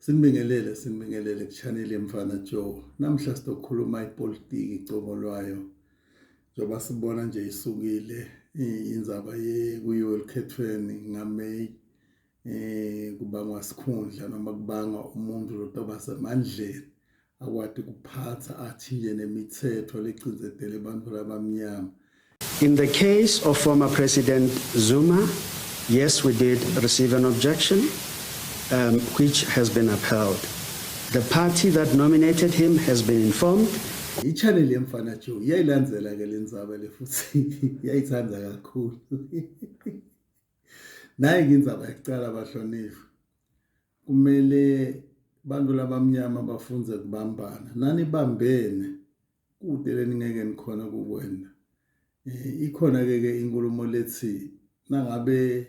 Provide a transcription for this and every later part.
Sinibingelele sinibingelele ku-channel yemfana Joe. Namhla sizokhuluma ipolitiki cobo lwayo. Njengoba sibona nje isukile indzaba yekuyiwa elukhethweni ngaMay eh kubangwa sikhundla noma kubangwa umuntu lotoba semandleni akwati kuphatsa athinje nemitsetfo lecindzetele bantfu labamnyama. In the case of former President Zuma, yes, we did receive an objection, um, which has been upheld. The party that nominated him has been informed. I-channel yemfana Joe iyayilandzela ke lendzaba le futhi iyayithanda kakhulu. Nayi ke indzaba yekucala bahlonishwa. Kumele bantu labamnyama bafundze kubambana. Nanibambene kude leningeke nikhona kukwenta. Eh, ikhona ke ke inkulumo lethi nangabe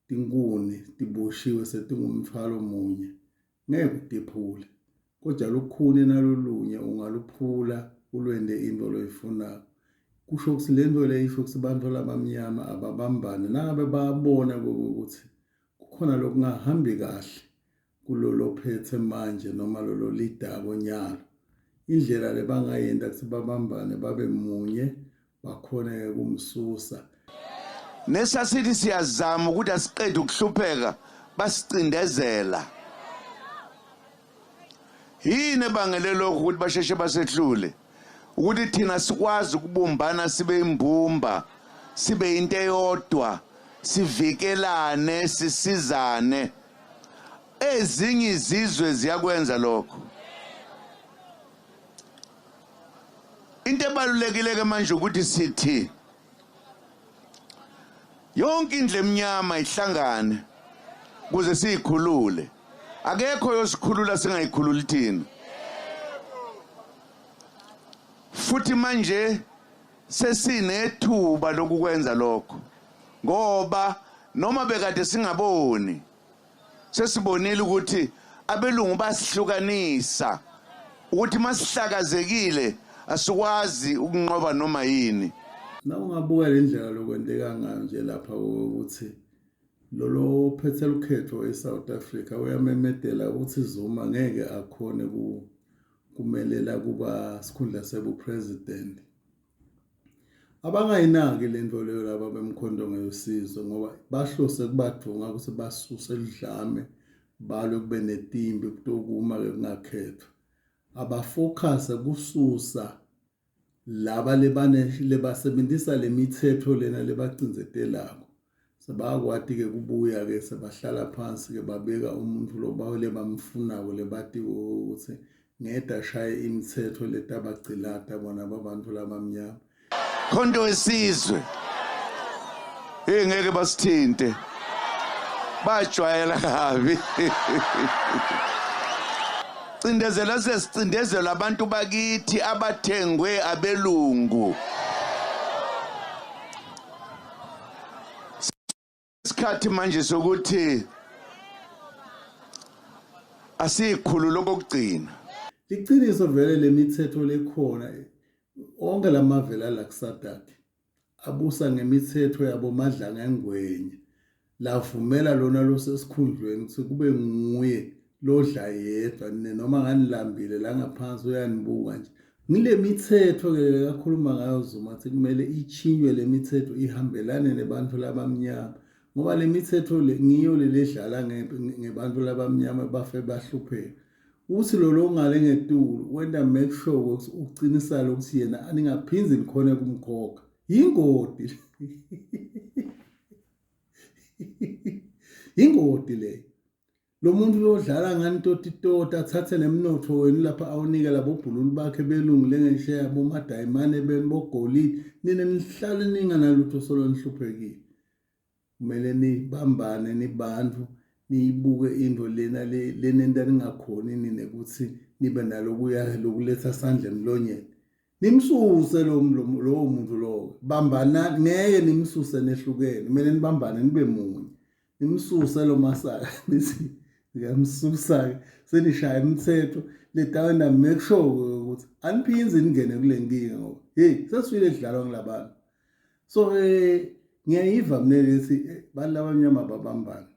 tinkuni tiboshiwe setingumthwalo munye ngeke utiphule kodwa lukhuni nalolunye ungaluphula ulwente into loyifunako kusho ukuthi le nto le isho ukuthi abantu labamnyama ababambane nangabe bayabona ukuthi kukhona lokungahambi kahle kulolo phethe manje noma lolo lidako nyalo indlela lebangayenta kutsi babambane babe munye bakhone kumsusa Nesasithi siyazama ukuthi asiqede ukuhlupheka basicindezela. Yini ebangele lokhu ukuthi basheshe basehlule? Ukuthi thina sikwazi ukubumbana sibe imbumba, sibe into eyodwa, sivikelane, sisizane. Ezinye izizwe ziyakwenza lokho. Into ebalulekile ke manje ukuthi sithi yonke indlu emnyama ihlangane kuze siyikhulule. Akekho yosikhulula singayikhululi thina. Futhi manje sesinethuba lokukwenza lokho ngoba noma bekade singaboni Sesibonile ukuthi abelungu basihlukanisa ukuthi masihlakazekile asikwazi ukunqoba noma yini. Na ungabuka le ndlela lokwenteka ngayo nje lapha ukuthi lolo ophethe lukhetho eSouth Africa uyamemedela ukuthi Zuma ngeke akhone kumelela kuba sikhundla sebupresident. Abangayinaki le nto leyo laba bemkhonto ngeyosizwe ngoba bahlose kubadvunga ukuthi basuse ludlame balwe kube netimbi kutokuma-ke kungakhethwa. Abafokhase kususa laba lebasebentisa le mithetho lena lebacindzetelako. Sebayakwati-ke kubuya-ke sebahlala phansi-ke babeka umuntu lo lebamfunako lebatiko ukuthi ngede ashaye imithetho letabagcilata bona babantu labamnyama. Khonto wesizwe. Hey ngeke basithinte. Bajwayela kabi. Cindezela sesicindezela abantu bakithi abathengwe abelungu. Isikhathi manje sokuthi asiyikhulule okokugcina. Liqiniso vele lemithetho lekhona onke lamavela la kuSADC abusa ngemithetho yabo Madlanga engwenya lavumela lona losesikhundlweni ukuthi kube nguye lodla yedwa nina noma nganilambile la ngaphansi uyanibuka nje ngile mithetho ke lekakhuluma ngayo Zuma athi kumele ichinywe le mithetho ihambelane nebantu labamnyama ngoba le mithetho le ngiyo le ledlala ngebantu labamnyama bafe bahlupheka uthi lo longale ngetulu wenta make sure ukuthi uqinisa lokuthi yena aningaphindzi nikhone kumkhokha yingodi yingodi leyo Lo muntu uyodlala ngani totitoti athathe nemnotho wenu lapha awunike labobhululu bakhe belungu lengesheya bomadayimane benu bogolide nina nihlale ninganalutho solo nihluphekile. Kumele nibambane nibantu niyibuke into lena lenenta ningakhoni nine ukuthi nibe nalokuya lokuletha sandla emlonyeni. Nimsuse lo lowo muntu lowo. Bambanani ngeke nimsuse nehlukene. Kumele nibambane nibe munye. Nimsuse lo masaka nithi ngiyamsusa-ke senishaya imithetho letawenda make sure ukuthi aniphindzi ningene kule nkinga ngoba hey sesifile kudlalwa ngulabantu so eh ngiyayiva mina lethi eh, bantu labamnyama babambane.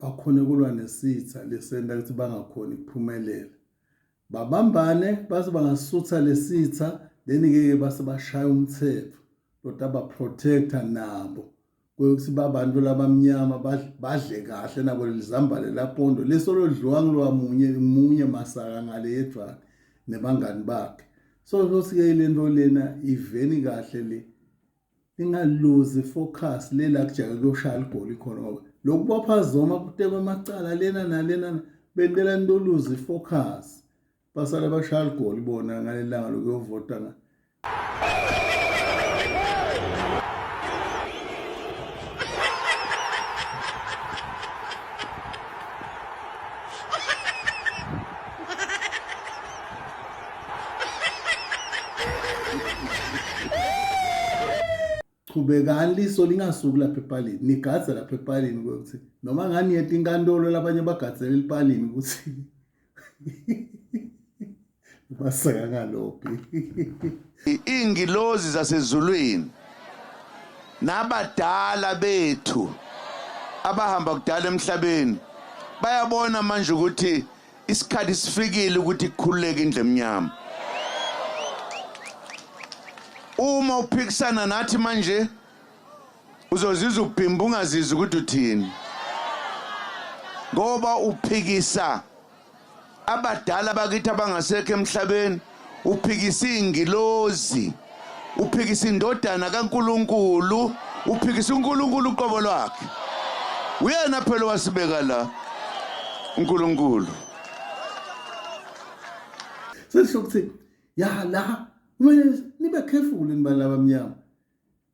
bakhone kulwa nesitha lesenta ukuthi bangakhoni kuphumelela. Babambane base bangasutha lesitha then ke base bashaya umthetho lotaba protector nabo kwekuthi babantu labamnyama badle kahle nabo lelizambane lapondo lesolodliwa ngilowa munye munye masaka ngale yedvwana nebangani bakhe. So sothi-ke le nto lena iveni kahle le ningaluzi focus le la kujake kuyoshaya ligoli khona ngoba lokubopha zoma kutekwe amacala lena nalena bentela nitoluzi focus basale bashaya ligoli bona ngalelanga lokuyovota nga. Chubekani liso lingasuki lapha epalini, nigadze lapha epalini ukuthi noma ngani yeta inkantolo labanye bagadzela elipalini ukuthi baseka ngalokho. Iy'ngilozi zasezulwini nabadala bethu abahamba kudala emhlabeni bayabona manje ukuthi isikhathi sifikile ukuthi kukhululeke indlu emnyama. Uma uphikisana nathi manje uzozizwa ubhimba ungazizwa ukuthi uthini, ngoba uphikisa abadala bakithi abangasekho emhlabeni, uphikisa iy'ngilozi, uphikisa indodana kaNkulunkulu, uphikisa uNkulunkulu uqobo lwakhe. Uyena phela owasibeka la uNkulunkulu. Sesisho ukuthi ya la kumele nibe careful nibala abamnyama.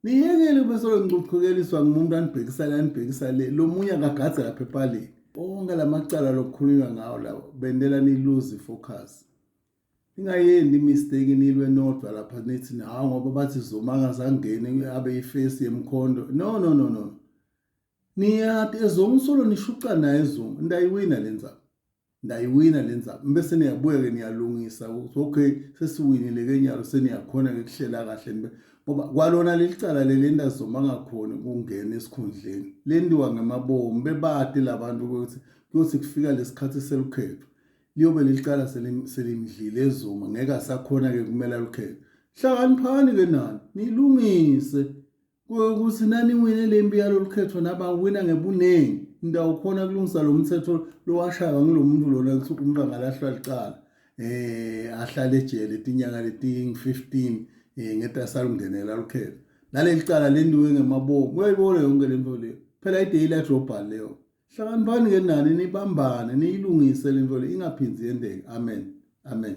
Niyekele ube solo nicuchukeliswa ngumuntu anibhekisa le anibhekisa le lo munye akagadze lapha epalini. Onke lamacala lokukhulunywa ngawo lawo bendela niluze focus. Ningayendi mistake nilwe nodwa lapha nithi hawu ngoba bathi Zuma angazangeni abe ifesi yemkhondo. No no no no. Niyati ezonke solo nishuca naye Zuma ndayiwina le ndzaba. Ndayiwina le ndzaba. Bese niyabuya ke niyalungisa ukuthi okay sesiwinile ke nyalo seniyakhona ke kuhlela kahle nibe ngoba kwalona leli cala leli entazoma angakhoni ukungena esikhundleni lentiwa ngemabomu bebati labantu ukuthi kuyothi kufika lesikhathi selukhetho liyobe leli cala selimdlile eZuma ngeke asakhona ke kumela lukhetho. Hlakaniphani ke nani nilungise ukuthi naniwine le mpi yalolu khetho nabawina ngebuningi indawo khona kulungisa lo mthetho lowashaywa ngulo muntu lona ukuthi umuntu angalahlwa licala ahlale ejele tinyanga letingu-15 ngeta salungenela lukhetho naleli cala lentiwe ngemabomu uyayibona yonke le nto leyo phela i-daylight robbery leyo. Hlakaniphani ke nani nibambane niyilungise le nto le ingaphindzi yenteke. Amen, amen.